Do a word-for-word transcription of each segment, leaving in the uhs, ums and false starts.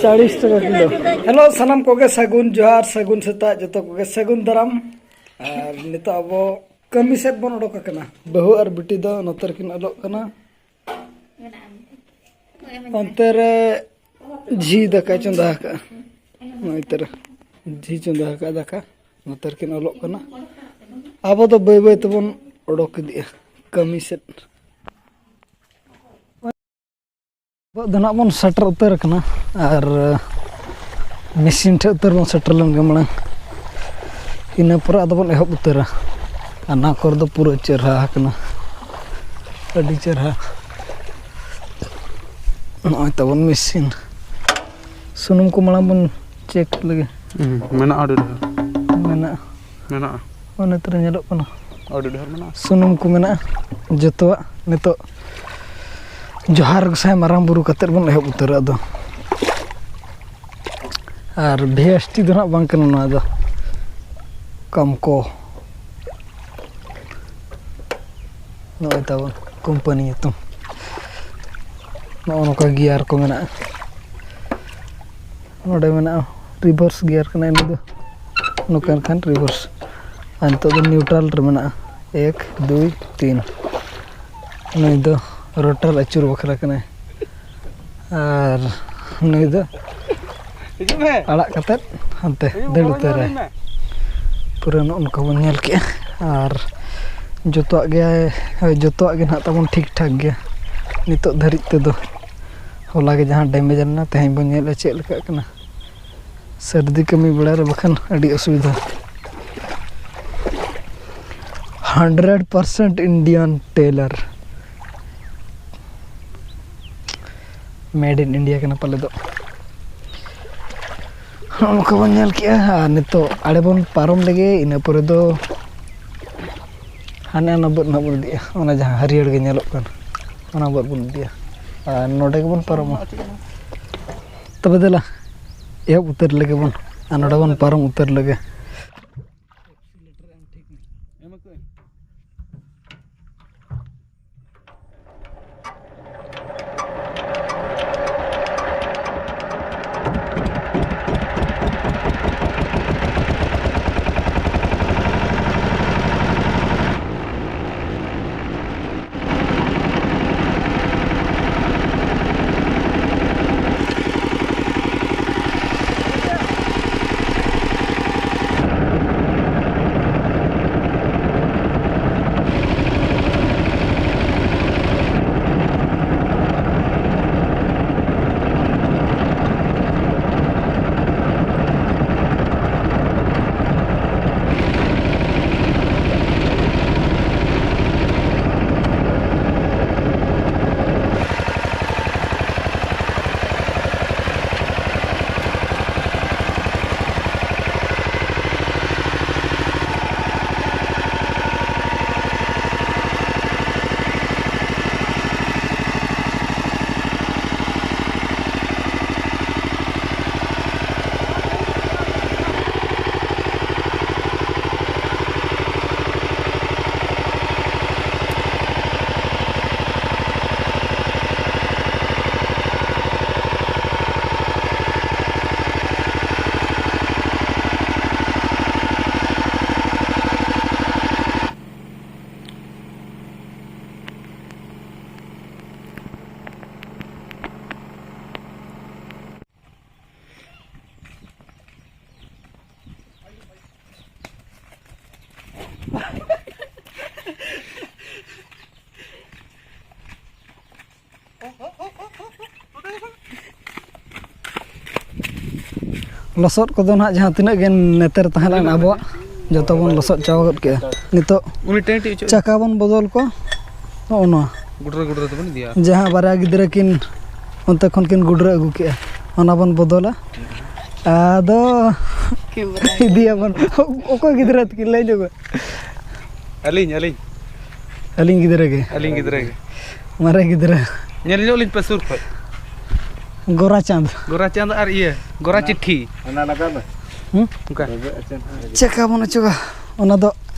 ᱪᱟᱞᱤᱥ ᱴᱟᱠᱟ kilo. Hello, ᱥᱟᱱᱟᱢ ᱠᱚᱜᱮ ᱥᱟᱹᱜᱩᱱ ᱡᱚᱦᱟᱨ, ᱥᱟᱹᱜᱩᱱ ᱥᱮᱛᱟᱜ, ᱡᱚᱛᱚ ᱠᱚᱜᱮ ᱥᱟᱹᱜᱩᱱ ᱫᱟᱨᱟᱢ᱾ ᱟᱨ ᱱᱤᱛᱚᱜ ᱟᱵᱚ ᱠᱟᱹᱢᱤ ᱥᱮᱫ ᱵᱚᱱ ᱚᱰᱚᱠ ᱟᱠᱟᱱᱟ᱾ ᱵᱟᱹᱦᱩ ᱟᱨ ᱵᱤᱴᱤ ᱫᱚ ᱱᱚᱛᱮ ᱨᱮᱠᱤᱱ ᱚᱞᱚᱜ ᱠᱟᱱᱟ᱾ ᱚᱱᱛᱮ ᱨᱮ ᱡᱷᱤ ᱫᱟᱠᱟᱭ ᱪᱚᱸᱫᱟ ᱟᱠᱟᱫᱼᱟ᱾ ᱱᱚᱛᱮ ᱨᱮ ᱡᱷᱤ ᱪᱚᱸᱫᱟ ᱟᱠᱟᱫᱼᱟ ᱫᱟᱠᱟ᱾ ᱱᱚᱛᱮ ᱨᱮᱠᱤᱱ ᱚᱞᱚᱜ ᱠᱟᱱᱟ᱾ ᱟᱵᱚ ᱫᱚ ᱵᱟᱹᱭ ᱵᱟᱹᱭ ᱛᱮᱵᱚᱱ ᱚᱰᱚᱠ ᱤᱫᱤᱜᱼᱟ ᱠᱟᱹᱢᱤ ᱥᱮᱫ᱾ ᱱᱤᱛᱚᱜ ᱫᱚ ᱱᱟᱜ ᱵᱚᱱ ᱥᱮᱴᱮᱨ ᱩᱛᱟᱹᱨ ᱟᱠᱟᱱᱟ᱾ ᱟᱨ ᱢᱮᱥᱤᱱ ᱴᱷᱮᱱ ᱩᱛᱟᱹᱨ ᱵᱚᱱ ᱥᱮᱴᱮᱨ ᱞᱮᱱ ᱜᱮ ᱢᱟᱲᱟᱝ, ᱤᱱᱟᱹ ᱯᱚᱨᱮ ᱟᱫᱚ ᱵᱚᱱ ᱮᱦᱚᱵ ᱩᱛᱟᱹᱨᱟ᱾ ᱟᱨ ᱱᱚᱣᱟ ᱠᱚᱨᱮ ᱫᱚ ᱯᱩᱨᱟᱹ ᱪᱮᱨᱦᱟ ᱟᱠᱟᱱᱟ, ᱟᱹᱰᱤ ᱪᱮᱨᱦᱟ᱾ ᱱᱚᱜᱼᱚᱭ ᱛᱟᱵᱚᱱ ᱢᱮᱥᱤᱱ᱾ ᱥᱩᱱᱩᱢ ᱠᱚ ᱢᱟᱲᱟᱝ ᱵᱚᱱ ᱪᱮᱠ ᱞᱮᱜᱮ᱾ ᱦᱩᱸ, ᱢᱮᱱᱟᱜᱼᱟ ᱟᱹᱰᱤ ᱰᱷᱮᱨ᱾ ᱢᱮᱱᱟᱜᱼᱟ᱾ ᱢᱮᱱᱟᱜᱼᱟ᱾ ᱚᱱᱮ ᱛᱚᱨᱮ ᱧᱮᱞᱚᱜ ᱠᱟᱱᱟ᱾ ᱟᱹᱰᱤ ᱰᱷᱮᱨ ᱢᱮᱱᱟᱜᱼᱟ᱾ ᱥᱩᱱᱩᱢ ᱠᱚ ᱢᱮᱱᱟᱜᱼᱟ᱾ ᱡᱚᱛᱚᱣᱟᱜ ᱱᱤᱛᱚᱜ ᱡᱚᱦᱟᱨ ᱜᱚᱸᱥᱟᱭ ᱢᱟᱨᱟᱝ ᱵᱩᱨᱩ ᱠᱟᱛᱮᱫ ᱵᱚᱱ ᱮᱦᱚᱵ ᱩᱛᱟᱹᱨᱟ ᱟᱫᱚ᱾ ᱟᱨ ᱵᱷᱤ ᱮᱥ ᱴᱤ ᱫᱚ ᱱᱟᱜ ᱵᱟᱝ ᱠᱟᱱᱟ ᱱᱚᱣᱟ ᱫᱚ, ᱠᱟᱢᱠᱚ᱾ ᱱᱚᱜᱼᱚᱭ ᱛᱟᱵᱚᱱ ᱠᱳᱢᱯᱟᱱᱤ ᱧᱩᱛᱩᱢ᱾ ᱱᱚᱜᱼᱚ ᱱᱚᱝᱠᱟ ᱜᱤᱭᱟᱨ ᱠᱚ ᱢᱮᱱᱟᱜᱼᱟ᱾ ᱱᱚᱰᱮ ᱢᱮᱱᱟᱜᱼᱟ ᱨᱤᱵᱷᱟᱨᱥ ᱜᱤᱭᱟᱨ ᱠᱟᱱᱟ ᱤᱱᱟᱹ ᱫᱚ, ᱱᱚᱝᱠᱟ ᱠᱷᱟᱱ ᱨᱤᱵᱷᱟᱨᱥ᱾ ᱟᱨ ᱱᱤᱛᱚᱜ ᱫᱚ ᱱᱤᱭᱩᱴᱨᱟᱞ ᱨᱮ ᱢᱮᱱᱟᱜᱼᱟ, ᱮᱠ, ᱫᱩᱭ, ᱛᱤᱱ᱾ ᱱᱩᱭ ᱫᱚ ᱨᱳᱴᱟᱨ ᱟᱹᱪᱩᱨ ᱵᱟᱠᱷᱨᱟ ᱠᱟᱱᱟᱭ᱾ ᱟᱨ ᱱᱩᱭ ᱫᱚ ᱦᱤᱡᱩᱜ ᱢᱮ᱾ ᱟᱲᱟᱜ ᱠᱟᱛᱮᱫ ᱦᱟᱱᱛᱮ ᱦᱤᱡᱩᱜ ᱢᱮ, ᱫᱟᱹᱲ ᱜᱚᱲᱚ ᱡᱚᱝ ᱩᱛᱟᱹᱨᱟᱭ᱾ ᱟᱹᱧ ᱢᱮ᱾ ᱯᱩᱨᱟᱹ ᱱᱚᱜᱼᱚ ᱱᱚᱝᱠᱟ ᱵᱚᱱ ᱧᱮᱞ ᱠᱮᱜᱼᱟ᱾ ᱟᱨ ᱡᱚᱛᱚᱣᱟᱜ ᱜᱮ, ᱦᱳᱭ, ᱡᱚᱛᱚᱣᱟᱜ ᱜᱮ ᱱᱟᱦᱟᱜ ᱛᱟᱵᱚᱱ ᱴᱷᱤᱠ ᱴᱷᱟᱠ ᱜᱮᱭᱟ ᱱᱤᱛᱚᱜ ᱫᱷᱟᱹᱨᱤᱡ ᱛᱮᱫᱚ᱾ ᱦᱚᱞᱟ ᱜᱮ ᱡᱟᱦᱟᱸ damage ᱞᱮᱱᱟ, ᱛᱮᱦᱮᱧ ᱵᱚᱱ ᱧᱮᱞᱮᱫᱼᱟ ᱪᱮᱫ ᱞᱮᱠᱟᱜ ᱠᱟᱱᱟ᱾ ᱥᱟᱹᱨᱫᱤ ᱠᱟᱹᱢᱤ ᱵᱮᱲᱟ ᱨᱮ ᱵᱟᱠᱷᱟᱱ ᱟᱹᱰᱤ ᱚᱥᱩᱵᱤᱫᱷᱟ᱾ Hundred percent Indian tailor, made in India ᱠᱟᱱᱟ ᱯᱟᱞᱮ ᱫᱚ᱾ ᱱᱚᱜᱼᱚ ᱱᱚᱝᱠᱟ ᱵᱚᱱ ᱧᱮᱞ ᱠᱮᱜᱼᱟ᱾ ᱟᱨ ᱱᱤᱛᱚᱜ ᱟᱲᱮ ᱵᱚᱱ ᱯᱟᱨᱚᱢ ᱞᱮᱜᱮ, ᱤᱱᱟᱹ ᱯᱚᱨᱮ ᱫᱚ ᱦᱟᱱᱮ ᱚᱱᱟ ᱵᱟᱹᱫᱽ ᱱᱟᱦᱟᱜ ᱵᱚᱱ ᱤᱫᱤᱜᱼᱟ, ᱚᱱᱟ ᱡᱟᱦᱟᱸ ᱦᱟᱹᱨᱭᱟᱹᱲ ᱜᱮ ᱧᱮᱞᱚᱜ ᱠᱟᱱ, ᱚᱱᱟ ᱵᱟᱹᱫᱽ ᱵᱚᱱ ᱤᱫᱤᱭᱟ᱾ ᱟᱨ ᱱᱚᱰᱮ ᱜᱮᱵᱚᱱ ᱯᱟᱨᱚᱢᱟ᱾ ᱛᱚᱵᱮ ᱫᱮᱞᱟ, ᱮᱦᱚᱵ ᱩᱛᱟᱹᱨ ᱞᱮᱜᱮ ᱵᱚᱱ, ᱟᱨ ᱱᱚᱰᱮ ᱵᱚᱱ ᱯᱟᱨᱚᱢ ᱩᱛᱟᱹᱨ ᱞᱮᱜᱮ᱾ ᱞᱚᱥᱚᱫ ᱠᱚᱫᱚ ᱱᱟᱦᱟᱜ ᱡᱟᱦᱟᱸ ᱛᱤᱱᱟᱹᱜ ᱜᱮ ᱱᱮᱛᱮᱨ ᱛᱟᱦᱮᱸ ᱞᱮᱱ ᱟᱵᱚᱣᱟᱜ, ᱡᱚᱛᱚ ᱵᱚᱱ ᱞᱚᱥᱚᱫ ᱪᱟᱵᱟ ᱜᱚᱫ ᱠᱮᱜᱼᱟ᱾ ᱱᱤᱛᱚᱜ ᱩᱱᱤ ᱴᱮᱱᱴ ᱚᱪᱚᱜ ᱪᱟᱠᱟ ᱵᱚᱱ ᱵᱚᱫᱚᱞ ᱠᱚᱣᱟ᱾ ᱱᱚᱜᱼᱚ ᱱᱚᱣᱟ ᱜᱩᱰᱨᱟᱹ ᱜᱩᱰᱨᱟᱹ ᱛᱮᱵᱚᱱ ᱤᱫᱤᱭᱟ᱾ ᱡᱟᱦᱟᱸ ᱵᱟᱨᱭᱟ ᱜᱤᱫᱽᱨᱟᱹ ᱠᱤᱱ ᱚᱱᱛᱮ ᱠᱷᱚᱱ ᱠᱤᱱ ᱜᱩᱰᱨᱟᱹ ᱟᱹᱜᱩ ᱠᱮᱜᱼᱟ, ᱚᱱᱟ ᱵᱚᱱ ᱵᱚᱫᱚᱞᱟ᱾ ᱟᱫᱚ ᱤᱫᱤᱭᱟᱵᱚᱱ᱾ ᱚᱠᱚᱭ ᱜᱤᱫᱽᱨᱟᱹ ᱛᱟᱹᱠᱤᱱ ᱞᱟᱹᱭ ᱧᱚᱜ ᱢᱮ? ᱟᱹᱞᱤᱧ, ᱟᱹᱞᱤᱧ᱾ ᱟᱹᱞᱤᱧ ᱜᱤᱫᱽᱨᱟᱹ ᱜᱮ᱾ ᱟᱹᱞᱤᱧ ᱜᱤᱫᱽᱨᱟᱹ ᱜᱮ᱾ ᱢᱟᱨᱮ ᱜᱤᱫᱽᱨᱟᱹ᱾ ᱧᱮᱞ ᱧᱚᱜ ᱞᱤᱧ ᱯᱮ ᱥᱩᱨ ᱠᱷᱚᱡ᱾ ᱜᱳᱨᱟ ᱪᱟᱸᱫᱽ᱾ ᱜᱳᱨᱟ ᱪᱟᱸᱫᱽ ᱟᱨ ᱤᱭᱟᱹ, ᱜᱳᱨᱟ ᱪᱤᱴᱷᱤ᱾ ᱚᱱᱟ ᱞᱟᱜᱟᱣ ᱢᱮ᱾ ᱦᱩᱸ? ᱚᱱᱠᱟ᱾ ᱪᱟᱠᱟ ᱵᱚᱱ ᱚᱪᱚᱜᱟ, ᱚᱱᱟ ᱫᱚ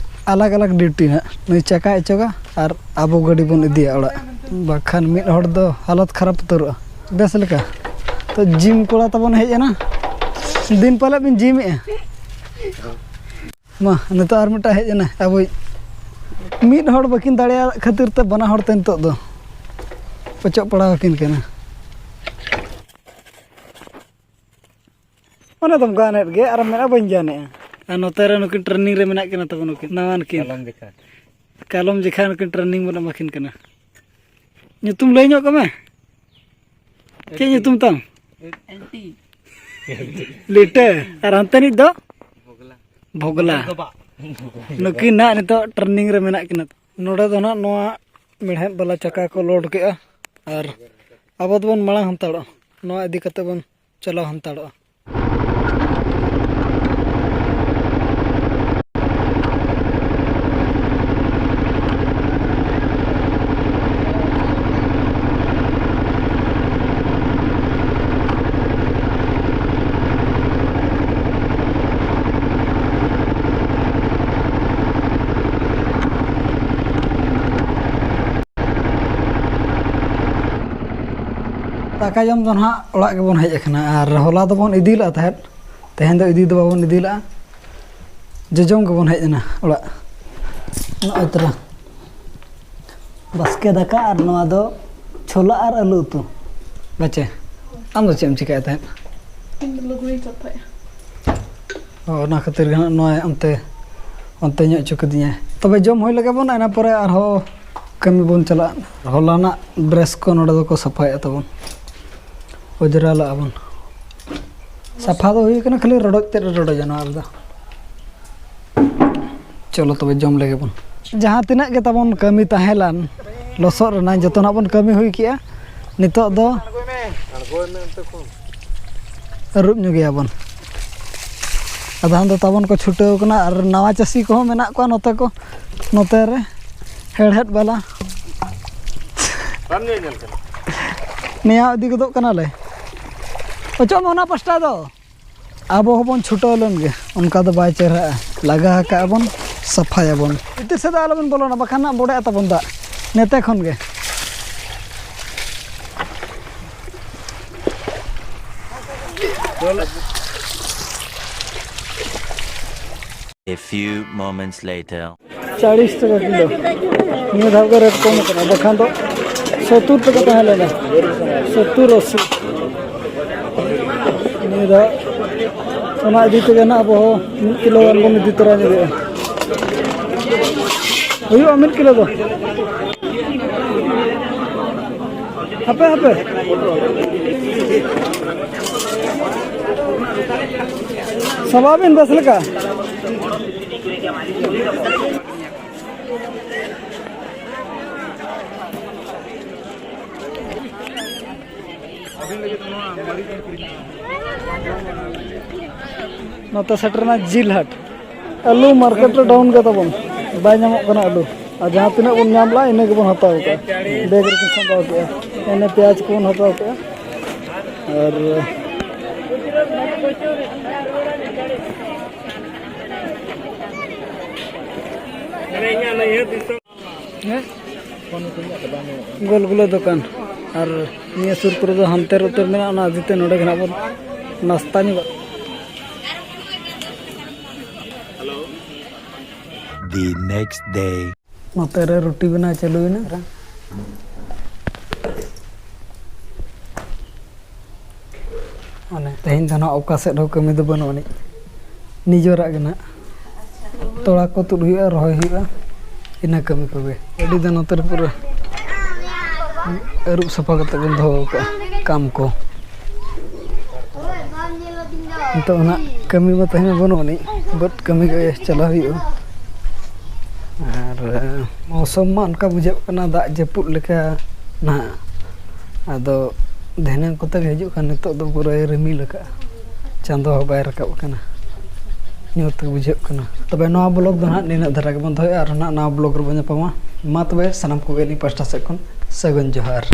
ᱟᱞᱟᱜᱽ ᱟᱞᱟᱜᱽ ᱰᱤᱭᱩᱴᱤ ᱱᱟᱜ᱾ ᱱᱩᱭ ᱪᱟᱠᱟᱭ ᱚᱪᱚᱜᱟ ᱟᱨ ᱟᱵᱚ ᱜᱟᱹᱰᱤ ᱵᱚᱱ ᱤᱫᱤᱭᱟ ᱚᱲᱟᱜ᱾ ᱵᱟᱠᱷᱟᱱ ᱢᱤᱫ ᱦᱚᱲ ᱫᱚ ᱦᱟᱞᱚᱛ ᱠᱷᱟᱨᱟᱯ ᱩᱛᱟᱹᱨᱚᱜᱼᱟ᱾ ᱵᱮᱥ ᱞᱮᱠᱟ᱾ ᱛᱚ ᱡᱤᱢ ᱠᱚᱲᱟ ᱛᱟᱵᱚᱱ ᱦᱮᱡ ᱮᱱᱟ᱾ ᱫᱤᱱ ᱯᱟᱞᱮᱫ ᱵᱤᱱ ᱡᱤᱢᱮᱜᱼᱟ? ᱢᱟ, ᱱᱤᱛᱚᱜ ᱟᱨ ᱢᱤᱫᱴᱟᱝ ᱦᱮᱡ ᱮᱱᱟ ᱟᱵᱚᱭᱤᱡ᱾ ᱢᱤᱫ ᱦᱚᱲ ᱵᱟᱹᱠᱤᱱ ᱫᱟᱲᱮᱭᱟᱜ ᱠᱷᱟᱹᱛᱤᱨ ᱛᱮ ᱵᱟᱱᱟ ᱦᱚᱲ ᱛᱮ ᱱᱤᱛᱚᱜ ᱫᱚ ᱚᱪᱚᱜ ᱯᱟᱲᱟᱣ ᱟᱹᱠᱤᱱ ᱠᱟᱱᱟ᱾ ᱚᱱᱮ ᱫᱚᱢ ᱜᱟᱱᱮᱫ ᱜᱮ ᱟᱨ ᱢᱮᱱᱟ ᱵᱟᱹᱧ ᱜᱟᱱᱮᱫᱼᱟ᱾ ᱟᱨ ᱱᱚᱛᱮ ᱨᱮ ᱱᱩᱠᱤᱱ ᱴᱨᱮᱱᱤᱝ ᱨᱮ ᱢᱮᱱᱟᱜ ᱠᱤᱱᱟ ᱛᱟᱵᱚᱱ ᱱᱩᱠᱤᱱ ᱱᱟᱣᱟᱱ ᱠᱤᱱ᱾ ᱠᱟᱞᱚᱢ ᱡᱮᱠᱷᱟ᱾ ᱠᱟᱞᱚᱢ ᱡᱮᱠᱷᱟ ᱱᱩᱠᱤᱱ ᱴᱨᱮᱱᱤᱝ ᱵᱚᱱ ᱮᱢᱟ ᱠᱤᱱ ᱠᱟᱱᱟ᱾ ᱧᱩᱛᱩᱢ ᱞᱟᱹᱭ ᱧᱚᱜ ᱠᱟᱜ ᱢᱮ᱾ ᱪᱮᱫ ᱧᱩᱛᱩᱢ ᱛᱟᱢ? ᱞᱤᱴᱟᱹ᱾ ᱟᱨ ᱦᱟᱱᱛᱮ ᱱᱤᱡ ᱫᱚ? ᱵᱷᱚᱜᱽᱞᱟ᱾ ᱱᱩᱠᱤᱱ ᱱᱟᱦᱟᱜ ᱱᱤᱛᱚᱜ ᱴᱨᱮᱱᱤᱝ ᱨᱮ ᱢᱮᱱᱟᱜ ᱠᱤᱱᱟ᱾ ᱱᱚᱰᱮ ᱫᱚ ᱱᱟᱦᱟᱜ ᱱᱚᱣᱟ ᱢᱮᱲᱦᱮᱫ ᱵᱟᱞᱟ ᱪᱟᱠᱟ ᱠᱚ ᱞᱳᱰ ᱠᱮᱜᱼᱟ ᱟᱨ ᱟᱵᱚ ᱫᱚᱵᱚᱱ ᱢᱟᱲᱟᱝ ᱦᱟᱛᱟᱲᱚᱜᱼᱟ᱾ ᱱᱚᱣᱟ ᱤᱫᱤ ᱠᱟᱛᱮ ᱵᱚᱱ ᱪᱟᱞᱟᱣ ᱦᱟᱛᱟᱲᱚᱜᱼᱟ᱾ ᱫᱟᱠᱟ ᱡᱚᱢ ᱫᱚ ᱱᱟᱦᱟᱜ ᱚᱲᱟᱜ ᱜᱮᱵᱚᱱ ᱦᱮᱡ ᱟᱠᱟᱱᱟ ᱟᱨ ᱦᱚᱞᱟ ᱫᱚᱵᱚᱱ ᱤᱫᱤ ᱞᱮᱫᱼᱟ ᱛᱟᱦᱮᱸᱫ᱾ ᱛᱮᱦᱮᱧ ᱫᱚ ᱤᱫᱤ ᱫᱚ ᱵᱟᱵᱚᱱ ᱤᱫᱤ ᱞᱮᱫᱼᱟ, ᱡᱚᱡᱚᱢ ᱜᱮᱵᱚᱱ ᱦᱮᱡ ᱮᱱᱟ ᱚᱲᱟᱜ᱾ ᱱᱚᱜᱼᱚᱭ ᱛᱚᱨᱟ ᱵᱟᱥᱠᱮ ᱫᱟᱠᱟ ᱟᱨ ᱱᱚᱣᱟ ᱫᱚ ᱪᱷᱳᱞᱟ ᱟᱨ ᱟᱹᱞᱩ ᱩᱛᱩ᱾ ᱵᱟᱪᱮ, ᱟᱢ ᱫᱚ ᱪᱮᱫ ᱮᱢ ᱪᱤᱠᱟᱹᱭᱮᱫ ᱛᱟᱦᱮᱸᱫ? ᱤᱧ ᱫᱚ ᱞᱩᱜᱽᱲᱤᱧ ᱥᱟᱯᱷᱟᱭᱟ᱾ ᱚ, ᱚᱱᱟ ᱠᱷᱟᱹᱛᱤᱨ ᱜᱮ ᱦᱟᱸᱜ ᱱᱚᱜᱼᱚᱭ ᱚᱱᱛᱮ ᱚᱱᱛᱮ ᱧᱚᱜ ᱦᱚᱪᱚ ᱠᱤᱫᱤᱧᱟᱭ᱾ ᱛᱚᱵᱮ ᱡᱚᱢ ᱦᱩᱭ ᱞᱮᱜᱮ ᱵᱚᱱ, ᱤᱱᱟᱹ ᱯᱚᱨᱮ ᱟᱨᱦᱚᱸ ᱠᱟᱹᱢᱤ ᱵᱚᱱ ᱪᱟᱞᱟᱜᱼᱟ᱾ ᱦᱚᱞᱟᱱᱟᱜ ᱵᱨᱟᱥ ᱠᱚ ᱱᱚᱰᱮ ᱫᱚᱠᱚ ᱥᱟᱯᱷᱟᱭᱮᱫ ᱛᱟᱵᱚᱱ, ᱚᱡᱽᱨᱟ ᱞᱟᱜᱼᱟ ᱵᱚᱱ᱾ ᱥᱟᱯᱷᱟ ᱫᱚ ᱦᱩᱭ ᱠᱟᱱᱟ, ᱠᱷᱟᱹᱞᱤ ᱨᱚᱰᱚᱡ ᱛᱮᱫ ᱮ ᱨᱚᱰᱚᱡᱟ ᱱᱚᱣᱟ ᱨᱮᱫᱚ᱾ ᱪᱚᱞᱚ ᱛᱚᱵᱮ ᱡᱚᱢ ᱞᱮᱜᱮ ᱵᱚᱱ᱾ ᱡᱟᱦᱟᱸ ᱛᱤᱱᱟᱹᱜ ᱜᱮ ᱛᱟᱵᱚᱱ ᱠᱟᱹᱢᱤ ᱛᱟᱦᱮᱸ ᱞᱮᱱ ᱞᱚᱥᱚᱫ ᱨᱮᱱᱟᱜ, ᱡᱚᱛᱚᱱᱟᱜ ᱵᱚᱱ ᱠᱟᱹᱢᱤ ᱦᱩᱭ ᱠᱮᱜᱼᱟ᱾ ᱱᱤᱛᱚᱜ ᱫᱚ ᱟᱹᱨᱩᱵ ᱧᱚᱜᱮᱭᱟ ᱵᱚᱱ᱾ ᱟᱫᱷᱟᱱ ᱫᱚ ᱛᱟᱵᱚᱱ ᱠᱚ ᱪᱷᱩᱴᱟᱹᱣ ᱠᱟᱱᱟ, ᱟᱨ ᱱᱟᱣᱟ ᱪᱟᱹᱥᱤ ᱠᱚᱦᱚᱸ ᱢᱮᱱᱟᱜ ᱠᱚᱣᱟ ᱱᱚᱛᱮ ᱠᱚ, ᱱᱚᱛᱮ ᱨᱮ ᱦᱮᱲᱦᱮᱫ ᱵᱟᱞᱟ᱾ ᱵᱟᱢ ᱧᱮᱞ ᱧᱮᱞ ᱠᱟᱱᱟ? ᱱᱮᱭᱟᱣ ᱤᱫᱤ ᱜᱚᱫᱚᱜ ᱠᱟᱱᱟᱞᱮ᱾ ᱚᱪᱚᱜ ᱢᱮ ᱚᱱᱟ ᱯᱟᱥᱴᱟ ᱫᱚ᱾ ᱟᱵᱚ ᱦᱚᱸᱵᱚᱱ ᱪᱷᱩᱴᱟᱹᱣ ᱞᱮᱱ ᱜᱮ, ᱚᱱᱠᱟ ᱫᱚ ᱵᱟᱭ ᱪᱮᱦᱨᱟᱜᱼᱟ᱾ ᱞᱟᱜᱟ ᱟᱠᱟᱜᱼᱟ ᱵᱚᱱ, ᱥᱟᱯᱷᱟᱭᱟᱵᱚᱱ᱾ ᱵᱷᱤᱛᱤᱨ ᱥᱮᱫ ᱫᱚ ᱟᱞᱚᱵᱚᱱ ᱵᱚᱞᱚᱱᱟ, ᱵᱟᱠᱷᱟᱱ ᱱᱟᱜ ᱵᱚᱰᱮᱜᱼᱟ ᱛᱟᱵᱚᱱ ᱫᱟᱜ ᱱᱮᱛᱮ ᱠᱷᱚᱱ ᱜᱮ᱾ A few moments later. ᱪᱟᱞᱤᱥ ᱴᱟᱠᱟ ᱠᱤᱞᱳ᱾ ᱱᱤᱭᱟᱹ ᱫᱷᱟᱣ ᱜᱮ ᱨᱮᱴ ᱠᱚᱢ ᱟᱠᱟᱱᱟ, ᱵᱟᱠᱷᱟᱱ ᱫᱚ ᱥᱚᱛᱛᱩᱨ ᱴᱟᱠᱟ ᱛᱟᱦᱮᱸ ᱞᱮᱱᱟ, ᱥᱚᱛᱛᱩᱨ ᱟᱥᱤ᱾ ᱱᱤᱭᱟᱹ ᱫᱷᱟᱣ ᱚᱱᱟ ᱤᱫᱤ ᱛᱮᱜᱮ ᱱᱟᱜ ᱟᱵᱚ ᱦᱚᱸ ᱢᱤᱫ ᱠᱤᱞᱳ ᱜᱟᱱ ᱵᱚᱱ ᱤᱫᱤ ᱛᱚᱨᱟ ᱧᱚᱜᱮᱜᱼᱟ᱾ ᱦᱩᱭᱩᱜᱼᱟ ᱢᱤᱫ ᱠᱤᱞᱳ ᱫᱚ᱾ ᱦᱟᱯᱮ, ᱦᱟᱯᱮ᱾ ᱥᱟᱵᱟᱵᱤᱱ ᱵᱮᱥ ᱞᱮᱠᱟ᱾ ᱱᱚᱛᱮ ᱥᱮᱴᱮᱨᱮᱱᱟ ᱡᱤᱞ ᱦᱟᱴ᱾ ᱟᱹᱞᱩ ᱢᱟᱨᱠᱮᱴ ᱨᱮ ᱰᱟᱣᱩᱱ ᱜᱮ ᱛᱟᱵᱚᱱ, ᱵᱟᱭ ᱧᱟᱢᱚᱜ ᱠᱟᱱᱟ ᱟᱹᱞᱩ᱾ ᱟᱨ ᱡᱟᱦᱟᱸ ᱛᱤᱱᱟᱹᱜ ᱵᱚᱱ ᱧᱟᱢ ᱞᱮᱜᱼᱟ, ᱤᱱᱟᱹ ᱜᱮᱵᱚᱱ ᱦᱟᱛᱟᱣ ᱠᱟᱜᱼᱟ᱾ ᱵᱮᱜᱽ ᱨᱮᱠᱤᱱ ᱥᱟᱢᱵᱟᱣ ᱠᱮᱜᱼᱟ᱾ ᱤᱱᱟᱹ ᱯᱮᱸᱭᱟᱡᱽ ᱠᱚᱵᱚᱱ ᱦᱟᱛᱟᱣ ᱠᱟᱜᱼᱟ᱾ ᱟᱨ ᱦᱮᱸ? ᱜᱳᱞ ᱜᱩᱞᱟᱹ ᱫᱚᱠᱟᱱ᱾ ᱟᱨ ᱱᱤᱭᱟᱹ ᱥᱩᱨ ᱠᱚᱨᱮ ᱫᱚ ᱦᱟᱱᱛᱮ ᱨᱮ ᱩᱛᱟᱹᱨ ᱢᱮᱱᱟᱜᱼᱟ, ᱚᱱᱟ ᱤᱫᱤ ᱛᱮ ᱱᱚᱰᱮ ᱜᱮ ᱱᱟᱜ ᱵᱚᱱ ᱱᱟᱥᱛᱟ ᱧᱚᱜᱚᱜ᱾ The next day. ᱱᱚᱛᱮ ᱨᱮ ᱨᱩᱴᱤ ᱵᱮᱱᱟᱣ ᱪᱟᱹᱞᱩᱭᱮᱱᱟ᱾ ᱢᱟᱱᱮ ᱛᱮᱦᱮᱧ ᱫᱚ ᱱᱟᱜ ᱚᱠᱟ ᱥᱮᱫ ᱦᱚᱸ ᱠᱟᱹᱢᱤ ᱫᱚ ᱵᱟᱹᱱᱩᱜ ᱟᱹᱱᱤᱡ, ᱱᱤᱡᱮᱨᱟᱜ ᱜᱮ ᱱᱟᱜ᱾ ᱛᱚᱲᱟ ᱠᱚ ᱛᱩᱫ ᱦᱩᱭᱩᱜᱼᱟ, ᱨᱚᱦᱚᱭ ᱦᱩᱭᱩᱜᱼᱟ, ᱤᱱᱟᱹ ᱠᱟᱹᱢᱤ ᱠᱚᱜᱮ᱾ ᱟᱹᱰᱤ ᱫᱚ ᱱᱚᱛᱮ ᱨᱮ ᱯᱩᱨᱟᱹ ᱟᱹᱨᱩᱵ ᱥᱟᱯᱷᱟ ᱠᱟᱛᱮ ᱵᱚᱱ ᱫᱚᱦᱚ ᱟᱠᱟᱫᱼᱟ ᱠᱟᱢ ᱠᱚ᱾ ᱱᱤᱛᱚᱜ ᱱᱟᱜ ᱠᱟᱹᱢᱤ ᱢᱟ ᱛᱟᱦᱮᱸ ᱵᱟᱹᱱᱩᱜ ᱟᱹᱱᱤᱡ, ᱵᱟᱹᱫᱽ ᱠᱟᱹᱢᱤ ᱜᱮ ᱪᱟᱞᱟᱣ ᱦᱩᱭᱩᱜᱼᱟ᱾ ᱟᱨ ᱢᱳᱥᱚᱢ ᱢᱟ ᱚᱱᱠᱟ ᱵᱩᱡᱷᱟᱹᱜ ᱠᱟᱱᱟ ᱫᱟᱜ ᱡᱟᱹᱯᱩᱫ ᱞᱮᱠᱟ ᱱᱟᱦᱟᱜ, ᱟᱫᱚ ᱫᱷᱤᱱᱟᱹᱝ ᱠᱚᱛᱮ ᱜᱮ ᱦᱤᱡᱩᱜ ᱠᱷᱟᱱ᱾ ᱱᱤᱛᱚᱜ ᱫᱚ ᱯᱩᱨᱟᱹᱭ ᱨᱤᱢᱤᱞ ᱟᱠᱟᱫᱼᱟ, ᱪᱟᱸᱫᱚ ᱦᱚᱸ ᱵᱟᱭ ᱨᱟᱠᱟᱵ ᱟᱠᱟᱱᱟ, ᱧᱩᱛ ᱜᱮ ᱵᱩᱡᱷᱟᱹᱜ ᱠᱟᱱᱟ᱾ ᱛᱚᱵᱮ ᱱᱚᱣᱟ ᱵᱞᱚᱜ ᱫᱚ ᱱᱟᱦᱟᱜ ᱱᱤᱱᱟᱹᱜ ᱫᱷᱟᱨᱟ ᱜᱮᱵᱚᱱ ᱫᱚᱦᱚᱭᱟ, ᱟᱨ ᱱᱟᱦᱟᱜ ᱱᱟᱣᱟ ᱵᱞᱚᱜ ᱨᱮᱵᱚᱱ ᱧᱟᱯᱟᱢᱟ᱾ ᱢᱟ ᱛᱚᱵᱮ ᱥᱟᱱᱟᱢ ᱠᱚᱜᱮ ᱟᱹᱞᱤᱧ ᱯᱟᱥᱴᱟ ᱥᱮᱫ ᱠᱷᱚᱱ ᱥᱟᱹᱜᱩᱱ ᱡᱚᱦᱟᱨ᱾